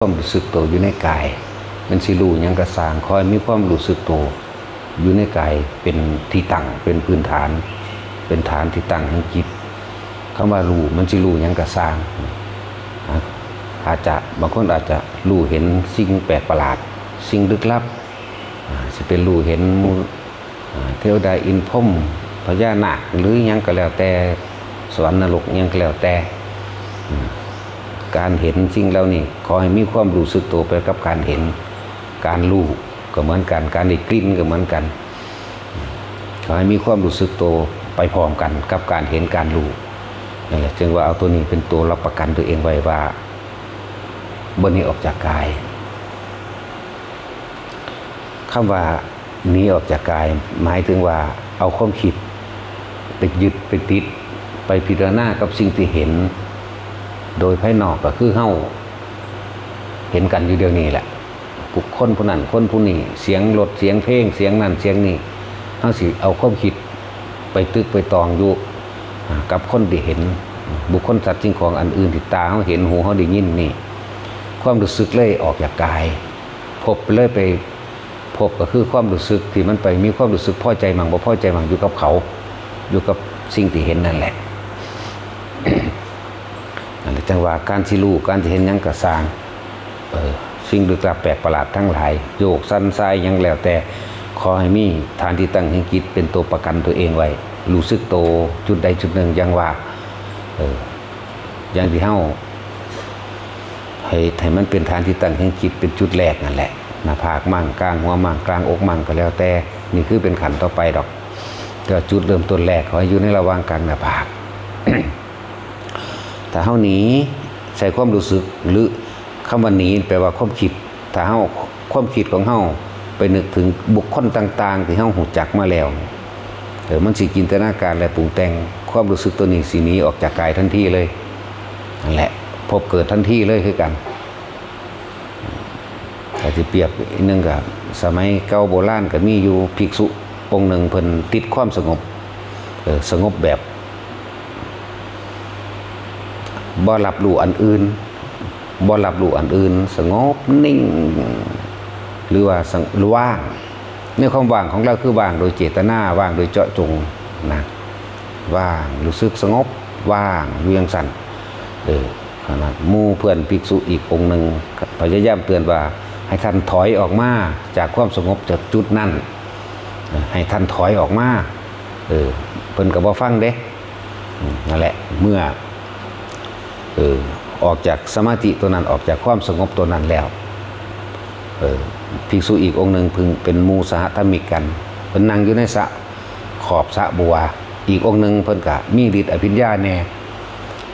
ຄວາມຮູ້ສຶກໂຕຢູ່ໃນກາຍ. ມັນຊິຮູ້ຫຍັງກໍຊ່າງ, ຂໍໃຫ້ມີຄວາມຮູ້ສຶກໂຕຢູ່ໃນກາຍເປັນທີ່ຕັ້ງ, ເປັນພື້ນຖານ, ເປັນຖານທີ່ຕັ້ງແຫ່ງຈິດ. ຄຳວ່າຮູ້ ມັນຊິຮູ້ຫຍັງກໍຊ່າງ, ອາດຈະ, ບາງຄົນອາດຈະຮູ້ເຫັນສິ່ງແປກປະຫຼາດ, ສິ່ງລຶກລັບ, ອາ ຊິເປັນຮູ້ເຫັນ ອາ ເທວດາ ອິນ ພົມ ພະຍານາກ ຫຼື ຫຍັງກໍແລ້ວແຕ່, ສະຫວັນ ນະລົກ ຫຍັງກໍແລ້ວແຕ່. ອາ ການເຫັນສິ່ງເຫຼົ່ານີ້ ຂໍໃຫ້ມີຄວາມຮູ້ສຶກໂຕໄປກັບການເຫັນ, ການຮູ້ກໍເໝືອນກັນ, ການໄດ້ກິ່ນກໍເໝືອນກັນ. ຂໍໃຫ້ມີຄວາມຮູ້ສຶກໂຕໄປພ້ອມກັນກັບການເຫັນ, ການຮູ້. ນັ້ນແຫຼະ ຈຶ່ງວ່າເອົາໂຕນີ້ເປັນໂຕຮັບປະກັນຕົວເອງໄວ້ວ່າ ບໍ່ໜີອອກຈາກກາຍ. ຄຳວ່າໜີອອກຈາກກາຍ ໝາຍເຖິງວ່າເອົາຄວາມຄິດໄປຍຶດໄປຕິດ ໄປພິຈາລະນາກັບສິ່ງທີ່ເຫັນໂດຍພາຍນອກ, ກໍຄືເຮົາເຫັນກັນຢູ່ດຽວນີ້ແຫຼະ, ຜູ້ຄົນຜູ້ນັ້ນຄົນຜູ້ນີ້, ສຽງລົດ, ສຽງເພງ, ສຽງນັ້ນສຽງນີ້, ເຮົາຊິເອົາຄວາມຄິດໄປຕຶກໄປຕອງຢູ່ ອາ ກັບຄົນທີ່ເຫັນ, ບຸກຄົນ, ສັດ, ສິ່ງຂອງອັນອື່ນທີ່ຕາເຮົາເຫັນ, ຫູເຮົາໄດ້ຍິນນີ້, ຄວາມຮູ້ສຶກເລີຍອອກຈາກກາຍ. ພົບໄປເລີຍ, ໄປພົບກໍຄືຄວາມຮູ້ສຶກທີ່ມັນໄປມີຄວາມຮູ້ສຶກພໍໃຈໝັ້ງບໍ່ພໍໃຈໝັ້ງຢູ່ກັບເຂົາ, ຢູ່ກັບສິ່ງທີ່ເຫັນນັ້ນແຫຼະ. ນັ້ນແຫຼະ ຈັ່ງວ່າການຊິຮູ້, ການຊິເຫັນຫຍັງກໍຊ່າງ, ເອີ ສິ່ງລຶກລັບແປກປະຫຼາດທັງຫຼາຍ, ໂຍກ, ສັ່ນ, ຊາຍ, ຫຍັງແລ້ວແຕ່, ຂໍໃຫ້ມີຖານທີ່ຕັ້ງແຫ່ງຈິດເປັນໂຕປະກັນຕົວເອງໄວ້, ຮູ້ສຶກໂຕຈຸດໃດຈຸດໜຶ່ງຢ່າງວ່າ, ເອີ ຢ່າງທີ່ເຮົາ ໃຫ້, ໃຫ້ມັນເປັນຖານທີ່ຕັ້ງແຫ່ງຈິດເປັນຈຸດແລກນັ້ນແຫຼະ, ໜ້າຜາກໝັ້ງ, ກາງຫົວໝັ້ງ, ກາງອົກໝັ້ງກໍແລ້ວແຕ່, ນີ້ຄືເປັນຂັ້ນຕໍ່ໄປດອກ. ແຕ່ວ່າຈຸດເລີ່ມຕົ້ນແລກ ຂໍໃຫ້ຢູ່ໃນລະຫວ່າງກາງໜ້າຜາກ. ຖ້າເຮົາໜີໃສ່ຄວາມຮູ້ສຶກ ຫຼື ຄຳວ່າໜີແປວ່າຄວາມຄິດ, ຖ້າເຮົາ, ຄວາມຄິດຂອງເຮົາໄປນຶກເຖິງບຸກຄົນຕ່າງໆທີ່ເຮົາຮູ້ຈັກມາແລ້ວ, ເອີ ມັນຊິຈິນຕະນາການ ແລະ ປຸງແຕ່ງ, ຄວາມຮູ້ສຶກໂຕນີ້ຊິໜີອອກຈາກກາຍທັນທີເລີຍ. ນັ້ນແຫຼະ, ພົບເກີດທັນທີເລີຍຄືກັນ. ຖ້າຊິປຽບອີກໜຶ່ງກໍ ສະໄໝເກົ່າໂບລານກໍມີຢູ່, ພິກສຸອົງໜຶ່ງເພິ່ນຕິດຄວາມສະຫງົບ, ເອີ ສະຫງົບແບບບໍ່ຮັບຮູ້ອັນອື່ນ, ບໍ່ຮັບຮູ້ອັນອື່ນ, ສະຫງົບນິ່ງ ຫຼືວ່າ ຫວ່າງ. ໃນຄວາມຫວ່າງຂອງລາວ ຄືຫວ່າງໂດຍເຈດຕະນາ, ຫວ່າງໂດຍເຈາະຈົງນະ, ຫວ່າງ, ຮູ້ສຶກສະຫງົບ, ຫວ່າງຢູ່ຈັ່ງຊັ້ນ. ເອີ ຂະນາດໝູ່ເພື່ອນພິກສຸອີກອົງໜຶ່ງພະຍາຍາມເຕືອນວ່າ ໃຫ້ທ່ານຖອຍອອກມາຈາກຄວາມສະຫງົບຈາກຈຸດນັ້ນ, ໃຫ້ທ່ານຖອຍອອກມາ. ເອີ ເພິ່ນກໍບໍ່ຟັງເດ້. ນັ້ນແຫຼະ ເມື່ອ ເອີ ອອກຈາກສະມາທິຕົວນັ້ນ, ອອກຈາກຄວາມສະຫງົບຕົວນັ້ນແລ້ວ, ເອີ ພິກສຸອີກອົງໜຶ່ງເພິ່ນເປັນໝູ່ສະຫະທຳມິກກັນ, ເພິ່ນນັ່ງຢູ່ໃນສະ ຂອບສະບົວ. ອີກອົງໜຶ່ງເພິ່ນກະມີລິດອະພິນຍາແດ່,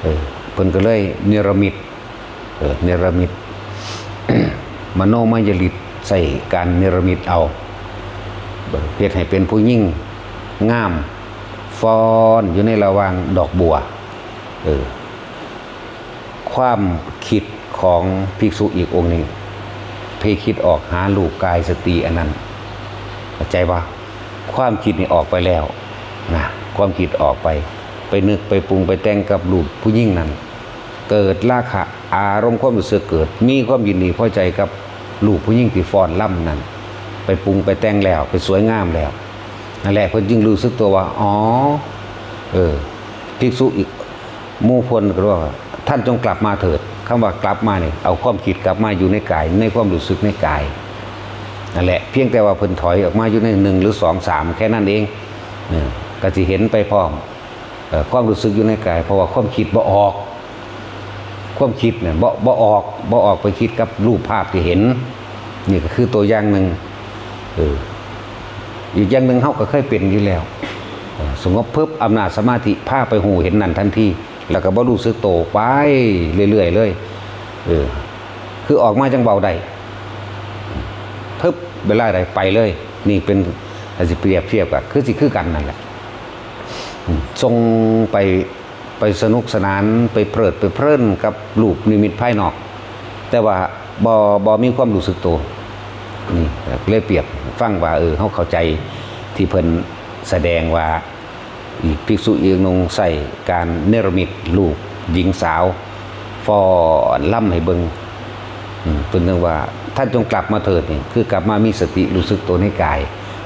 ເອີ ເພິ່ນກໍເລີຍເນລະມິດ, ເອີ ເນລະມິດ ມະໂນມະຍະລິດ, ໃຊ້ການເນລະມິດເອົາ, ເຮັດໃຫ້ເປັນຜູ້ຍິງງາມຟ້ອນຢູ່ໃນລະຫວ່າງດອກບົວ. ເອີ ຄວາມຄິດຂອງພິກສຸອີກອົງນີ້ ໄປຄິດອອກຫາຮູບກາຍສະຕີອັນນັ້ນ, ເຂົ້າໃຈບໍ່? ຄວາມຄິດນີ້ອອກໄປແລ້ວນະ, ຄວາມຄິດອອກໄປ, ໄປນຶກໄປປຸງໄປແຕ່ງກັບຮູບຜູ້ຍິງນັ້ນ, ເກີດລາຄະ, ອາລົມຄວາມຮູ້ສຶກເກີດ, ມີຄວາມຍິນດີພໍໃຈກັບຮູບຜູ້ຍິງທີ່ຟ້ອນລຳນັ້ນ, ໄປປຸງໄປແຕ່ງແລ້ວ, ໄປສວຍງາມແລ້ວ. ນັ້ນແຫຼະ ເພິ່ນຈຶ່ງຮູ້ສຶກຕົວວ່າ ອໍ ເອີ ພິກສຸອີກ ໝູ່ເພິ່ນກໍເວົ້າວ່າ ທ່ານຈົ່ງກັບມາເຖີດ. ຄຳວ່າກັບມານີ້ ເອົາຄວາມຄິດກັບມາຢູ່ໃນກາຍ, ໃນຄວາມຮູ້ສຶກໃນກາຍ. ນັ້ນແຫຼະ ພຽງແຕ່ວ່າເພິ່ນຖອຍອອກມາຢູ່ໃນໜຶ່ງ ຫຼື ສອງ ສາມ ແຄ່ນັ້ນເອງ, ເອີ ກໍຊິເຫັນໄປພ້ອມ, ເອີ ຄວາມຮູ້ສຶກຢູ່ໃນກາຍ, ເພາະວ່າຄວາມຄິດບໍ່ອອກ. ຄວາມຄິດນັ້ນບໍ່, ບໍ່ອອກ, ບໍ່ອອກໄປຄິດກັບຮູບພາບທີ່ເຫັນ. ນີ້ກໍຄືຕົວຢ່າງໜຶ່ງ. ເອີ ອີກຢ່າງໜຶ່ງເຮົາກໍເຄີຍເປັນຢູ່ແລ້ວ. ເອີ ສະຫງົບປຶບ, ອຳນາດສະມາທິພາໄປຮູ້ເຫັນນັ້ນທັນທີ, ແລ້ວກໍບໍ່ຮູ້ສຶກໂຕໄປເລື້ອຍໆເລີຍ. ເອີ ຄືອອກມາຈັ່ງເວົ້າໄດ້, ປຶບ ເວລາໃດໄປເລີຍ. ນີ້ເປັນ, ຖ້າຊິປຽບທຽບກໍຄືຊິຄືກັນນັ້ນແຫຼະ. ອາ ສົ່ງໄປ ໄປສະໜຸກສະໜານ, ໄປເພີດໄປເພີນກັບຮູບນິມິດພາຍນອກ, ແຕ່ວ່າບໍ່, ບໍ່ມີຄວາມຮູ້ສຶກໂຕ. ນີ້ເລີຍປຽບໃຫ້ຟັງວ່າ, ເອີ, ເຮົາເຂົ້າໃຈທີ່ເພິ່ນສະແດງວ່າ ອີກ, ພິກສຸອີກອົງໜຶ່ງໃຊ້ການເນລະມິດຮູບຍິງສາວຟ້ອນລຳໃຫ້ເບິ່ງ. ອາ ເພິ່ນຈຶ່ງວ່າ ທ່ານຈົ່ງກັບມາເທີດ ນີ້ຄືກັບມາມີສະຕິຮູ້ສຶກໂຕໃນກາຍ.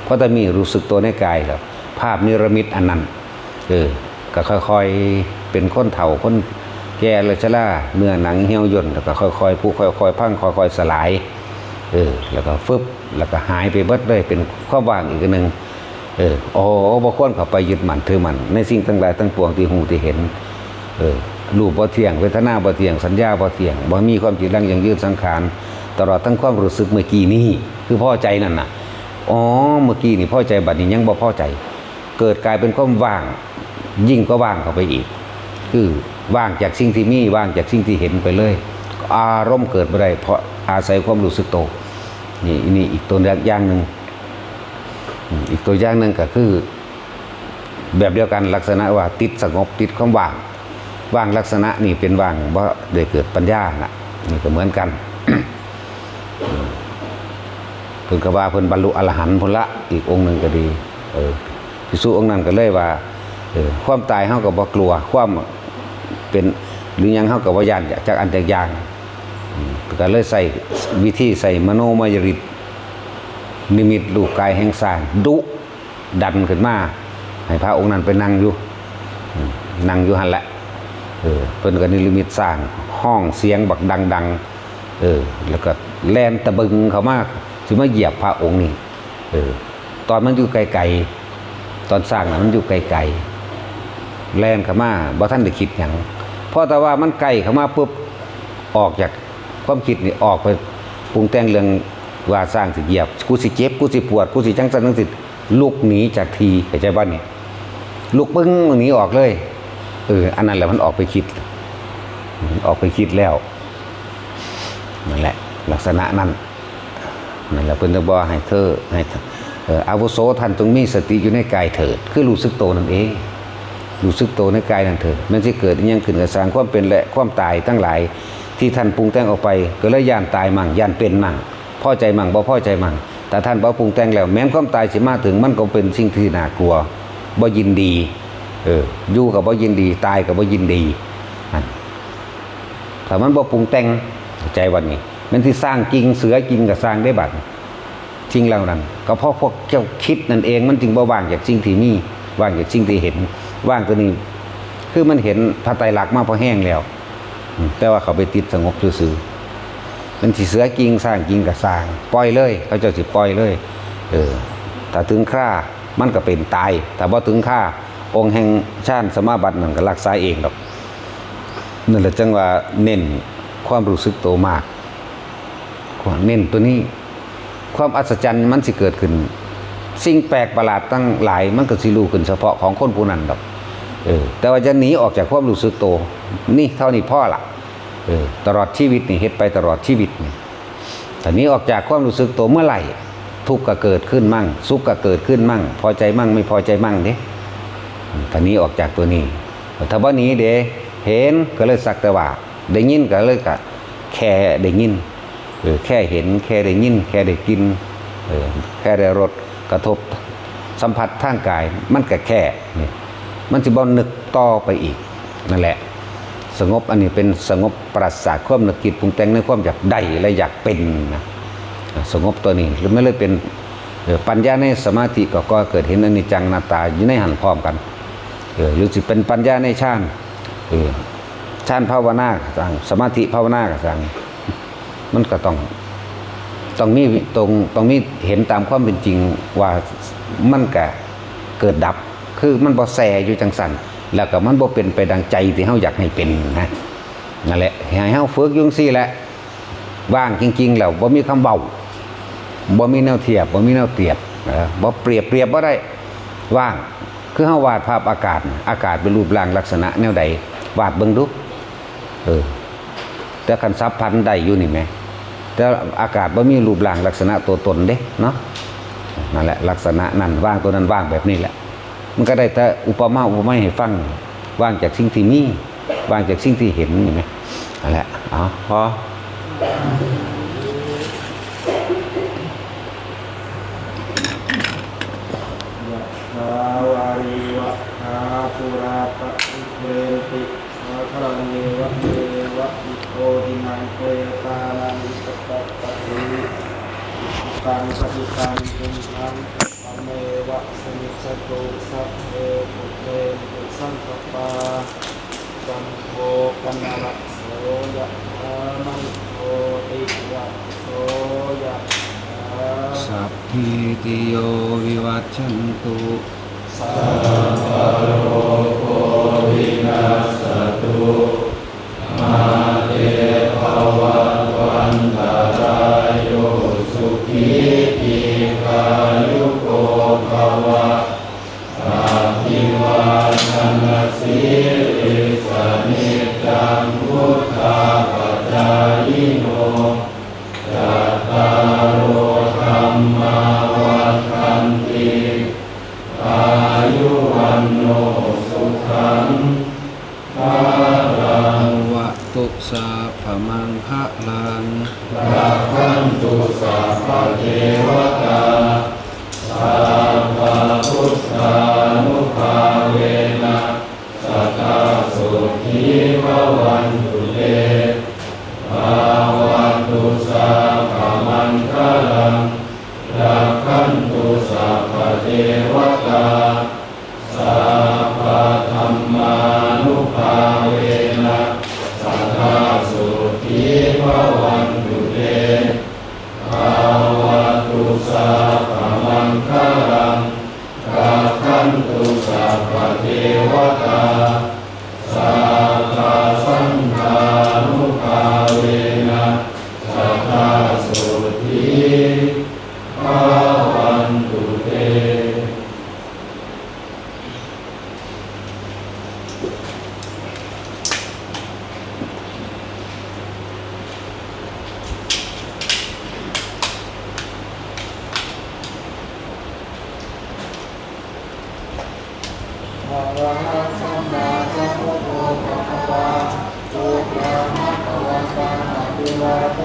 ເພາະຖ້າມີຮູ້ສຶກໂຕໃນກາຍແລ້ວ ພາບນິລະມິດອັນນັ້ນ ເອີ ກໍຄ່ອຍໆເປັນຄົນເຖົ້າຄົນແກ່ລະຊະລາ ເນື້ອໜັງຫ່ຽວຍ່ນ ແລ້ວກໍຄ່ອຍໆຜຸ ຄ່ອຍໆພັງ ຄ່ອຍໆສະຫຼາຍ ເອີ ແລ້ວກໍຟຶບ ແລ້ວກໍຫາຍໄປເບິດເລີຍ ເປັນຄວາມວ່າງອີກອັນໜຶ່ງ. ເອີ ໂອ້ ບໍ່ຄວນເຂົ້າໄປຍຶດໝັ້ນຖືໝັ້ນໃນສິ່ງທັງຫຼາຍທັງປວງທີ່ຮູ້ທີ່ເຫັນ. ເອີ ຮູບບໍ່ທ່ຽງ ເວທະນາບໍ່ທ່ຽງ ສັນຍາບໍ່ທ່ຽງ ບໍ່ມີຄວາມຈີລັງຢັ້ງຢືນສັງຂານ ຕະຫຼອດທັງຄວາມຮູ້ສຶກເມື່ອກີ້ນີ້ ຄືພໍໃຈນັ້ນນະ. ອໍ ເມື່ອກີ້ນີ້ພໍໃຈ ບັດນີ້ຍັງບໍ່ພໍໃຈ ເກີດກາຍເປັນຄວາມວ່າງ ຍິ່ງກວ່າວ່າງເຂົ້າໄປອີກ ຄືວ່າງຈາກສິ່ງທີ່ມີ ວ່າງຈາກສິ່ງທີ່ເຫັນໄປເລີຍ. ອາລົມເກີດບໍ່ໄດ້ ເພາະອາໄສຄວາມຮູ້ສຶກໂຕ. ນີ້ ນີ້ອີກຕົວຢ່າງໜຶ່ງ. ອືມ ອີກຕົວຢ່າງໜຶ່ງກໍຄື ແບບດຽວກັນ ລັກສະນະວ່າຕິດສະຫງົບ ຕິດຄວາມວ່າງ. ວ່າງລັກສະນະນີ້ເປັນວ່າງບໍ່ໄດ້ເກີດປັນຍານະ ນີ້ກໍເໝືອນກັນ. ເພິ່ນກໍວ່າເພິ່ນບັນລຸອະລະຫັນພຸ້ນລະ ອີກອົງໜຶ່ງກໍດີ. ເອີ ພິກຂຸອົງນັ້ນກໍເລີຍວ່າ ເອີ ຄວາມຕາຍເຮົາກໍບໍ່ກົວ ຄວາມເປັນ ຫຼືຫຍັງເຮົາກໍບໍ່ຢ້ານຈັກອັນຈັກຢ່າງ. ອືມ ກໍເລີຍໃຊ້ວິທີໃຊ້ມະໂນມາຍາລິດ ນິມິດຮູບກາຍແຫ່ງຊ້າງດຸ ດັນຂຶ້ນມາໃຫ້ພະອົງນັ້ນໄປນັ່ງຢູ່ ອືມ ນັ່ງຢູ່ຫັ້ນແຫຼະ. ເອີ ເພິ່ນກໍນິລະມິດຊ້າງຮ້ອງສຽງບັກດັງໆ ເອີ ແລ້ວກໍແລ່ນຕະບຶງເຂົ້າມາ ຊິມາຢຽບພະອົງນີ້. ເອີ ຕອນມັນຢູ່ໄກໆ ຕອນຊ້າງນະມັນຢູ່ໄກໆ ແລ່ນເຂົ້າມາ ບໍ່ທັນໄດ້ຄິດຫຍັງ ເພາະແຕ່ວ່າມັນໃກ້ເຂົ້າມາປຶບ ອອກຈາກຄວາມຄິດນີ້ ອອກໄປປຸງແຕ່ງເລື່ອງວ່າຊ້າງຊິຢຽບ ກູຊິເຈັບ ກູຊິປວດ ກູຊິຈັ່ງຊັ້ນຈັ່ງຊີ້ ລຸກໜີຈາກທີ່ ເຂົ້າໃຈບໍ່ນີ້? ລຸກປຶ້ງໜີອອກເລີຍ. ເອີ ອັນນັ້ນແຫຼະ ມັນອອກໄປຄິດ ອອກໄປຄິດແລ້ວ ນັ້ນແຫຼະ ລັກສະນະນັ້ນ. ນັ້ນແຫຼະ ເພິ່ນຈຶ່ງບອກໃຫ້ເທີ ໃຫ້ ເອີ ອາວຸໂສ ທ່ານຈົ່ງມີສະຕິຢູ່ໃນກາຍເຖີດ ຄືຮູ້ສຶກໂຕນັ້ນເອງ ຮູ້ສຶກໂຕໃນກາຍນັ້ນເທີດ. ແມ່ນຊິເກີດອີ່ຫຍັງຂຶ້ນກໍຊ່າງ ຄວາມເປັນ ແລະ ຄວາມຕາຍທັງຫຼາຍທີ່ທ່ານປຸງແຕ່ງອອກໄປ ກໍເລີຍຢ້ານຕາຍໝັ່ງ ຢ້ານເປັນໝັ່ງ ພໍໃຈໝັ່ງ ບໍ່ພໍໃຈໝັ່ງ. ຖ້າທ່ານບໍ່ປຸງແຕ່ງແລ້ວ ແມ້ນຄວາມຕາຍຊິມາເຖິງ ມັນກໍເປັນສິ່ງທີ່ໜ້າກົວ ບໍ່ຍິນດີ. ເອີ ຢູ່ກໍບໍ່ຍິນດີ ຕາຍກໍບໍ່ຍິນດີ. ນັ້ນ ຖ້າມັນບໍ່ປຸງແຕ່ງ ເຂົ້າໃຈບໍ່ນີ້? ແມ່ນຊິສ້າງກິ່ງເສືອກິ່ງກໍຊ່າງເດ້ບັດ ສິ່ງເຫຼົ່ານັ້ນ ກໍເພາະພວກເຈົ້າຄິດນັ້ນເອງ ມັນຈຶ່ງບໍ່ວ່າງຈາກສິ່ງທີ່ມີ ວ່າງຈາກສິ່ງທີ່ເຫັນ. ວ່າງຕົວນີ້ ຄືມັນເຫັນພະໄຕລັກມາພໍແຮງແລ້ວ ອືມ ແຕ່ວ່າເຂົາໄປຕິດສະຫງົບຊື່ໆ. ມັນຊິເສືອກິ່ງສ້າງກິ່ງກໍຊ່າງ ປ່ອຍເລີຍ ເຂົາເຈົ້າຊິປ່ອຍເລີຍ. ເອີ ຖ້າເຖິງຄາ ມັນກໍເປັນຕາຍ ຖ້າບໍ່ເຖິງຄາ ອົງແຫ່ງຊານສະມາບັດນັ້ນກໍລັກສາເອງດອກ. ນັ້ນແຫຼະ ຈັ່ງວ່າເນັ້ນຄວາມຮູ້ສຶກໂຕມາກ ເນັ້ນຕົວນີ້ ຄວາມອັດສະຈັນມັນຊິເກີດຂຶ້ນ ສິ່ງແປກປະຫຼາດທັງຫຼາຍມັນກໍຊິຮູ້ຂຶ້ນສະເພາະຂອງຄົນຜູ້ນັ້ນດອກ. ເອີ ແຕ່ວ່າຢ່າໜີອອກຈາກຄວາມຮູ້ສຶກໂຕ ນີ້ເທົ່ານີ້ພໍລະ. ເອີ ຕະຫຼອດຊີວິດນີ້ ເຮັດໄປຕະຫຼອດຊີວິດນີ້ ຖ້າໜີອອກຈາກຄວາມຮູ້ສຶກໂຕເມື່ອໄຫຼ ທຸກກໍເກີດຂຶ້ນໝັ່ງ ສຸກກໍເກີດຂຶ້ນໝັ່ງ ພໍໃຈໝັ່ງ ໄມ່ພໍໃຈໝັ່ງເດ້. ຖ້າໜີອອກຈາກຕົວນີ້ ຖ້າບໍ່ໜີເດ້ ເຫັນກໍເລີຍສັກແຕ່ວ່າ ໄດ້ຍິນກໍເລີຍກະແຄ່ໄດ້ຍິນ ເອີ ແຄ່ເຫັນ ແຄ່ໄດ້ຍິນ ແຄ່ໄດ້ກິ່ນ ເອີ ແຄ່ໄດ້ລົດ ກະທົບສຳຜັດທາງກາຍ ມັນກະແຄ່ນີ້ ມັນຊິບໍ່ນຶກຕໍ່ໄປອີກ. ນັ້ນແຫຼະ ສະຫງົບ ອັນນີ້ເປັນສະຫງົບປາສາດຄວາມນຶກຄິດປຸງແຕ່ງໃນຄວາມຢາກໄດ້ ແລະ ຢາກເປັນນະ. ສະຫງົບຕົວນີ້ ມັນເລີຍເປັນ ເອີ ປັນຍາໃນສະມາທິ ກໍ ກໍເກີດເຫັນອະນິດຈັງອະນັດຕາຢູ່ໃນຫັ້ນພ້ອມກັນ ເອີ ຫຼືຊິເປັນປັນຍາໃນຊານ ເອີ ຊານພາວະນາກໍຊ່າງ ສະມາທິພາວະນາກໍຊ່າງ ມັນກໍຕ້ອງ ຕ້ອງມີ ຕ້ອງ ຕ້ອງມີເຫັນຕາມຄວາມເປັນຈິງວ່າມັນກະເກີດດັບ ຄືມັນບໍ່ແຊ່ຢູ່ຈັ່ງຊັ້ນ ແລ້ວກໍມັນບໍ່ເປັນໄປດັ່ງໃຈທີ່ເຮົາຢາກໃຫ້ເປັນນະ. ນັ້ນແຫຼະ ໃຫ້ເຮົາຝຶກຢູ່ຈັ່ງຊີ້ແຫຼະ ວ່າງຈິງໆ ແລ້ວບໍ່ມີຄຳເວົ້າ ບໍ່ມີແນວທຽບ ບໍ່ມີແນວປຽບ ເອີ ບໍ່ປຽບ ປຽບບໍ່ໄດ້ ວ່າງ ຄືເຮົາວາດພາບອາກາດ ອາກາດເປັນຮູບຮ່າງລັກສະນະແນວໃດ ວາດເບິ່ງດູ ເອີ ແຕ່ຄັນສັບພັນໄດ້ຢູ່ນີ້ແໝ ແຕ່ອາກາດບໍ່ມີຮູບຮ່າງລັກສະນະຕົວຕົນເດ້ເນາະ. ນັ້ນແຫຼະ ລັກສະນະນັ້ນ ວາງຕົວນັ້ນ ວາງແບບນີ້ແຫຼະ ມັນກໍໄດ້ແຕ່ອຸປະມາອຸປະໄມໃຫ້ຟັງ ວາງຈາກສິ່ງທີ່ມີ ວາງຈາກສິ່ງທີ່ເຫັນນີ້ແໝ ນັ້ນແຫຼະ. ເອົາ ພໍ. ຍະຖາວາລິວະຫາ ປູຣາປະລິປູເຣນຕິ ສາຄະລັງ ເອວະເມວະ ອິໂຕ ທິນັງ ເປຕານັງ ອຸປະກະ ຕັງປະຕິຕັງ ຕຸມຫັງ ປັບປະເມວະ ສະມິດສະຕຸ ສັບເພ ປຸເຣນຕຸ ສັງກະປາ ຈັນໂທ ປະນະລະໂສ ຍະຖາ ມະນິໂຊ ຕິລະໂສ ຍະຖາ ສັບພີຕິໂຍ ວິວັດຊັນຕຸ ສັບພະໂລໂກ ວິນັດສະຕຸ ມາເຕ ພະວັດວັນຕະລາຍໂຍ ສຸຂີ ດີຄາຍຸໂກ ພະວະ ອະພິວາທະນະສີລິສະ ນິຈຈັງ ວຸດທາປະຈາຍິໂນ ຈັດຕາໂລ ທຳມາ ວັດທັນຕິ ອາຍຸ ວັນໂນ ສຸຂັງ ພະລັງ ພະວະຕຸ ສັບພະມັງຄະລັງ ລັກຂັນຕຸ ສັບພະເທວະຕາ ສັບພະພຸດທານຸພາເວນະ ສະດາໂສທີ ພະວັນຕຸເຕ ພະວັນຕຸ ສັບພະມັງຄະລັງ ລັກຂັນຕຸ ສັບພະເທວະຕາ ສັບພະທຳມານຸພາເວນະ ສະດາໂສທີ ພະວັນຕຸເຕ ພະວະຕຸ ສັບພະມັງຄະລັງ ລັກຂັນຕຸ ສັບພະເທວະຕາ ສັບພະສັງຄານຸພາເວນະ ສະດາໂສທີ ພະວັນຕຸເຕ. ອະລະຫັງ ສຳມາສຳພຸດໂທ ພະຄະວາ ພຸດທັງ ພະຄະວັນຕັງ ອະພິວາເທ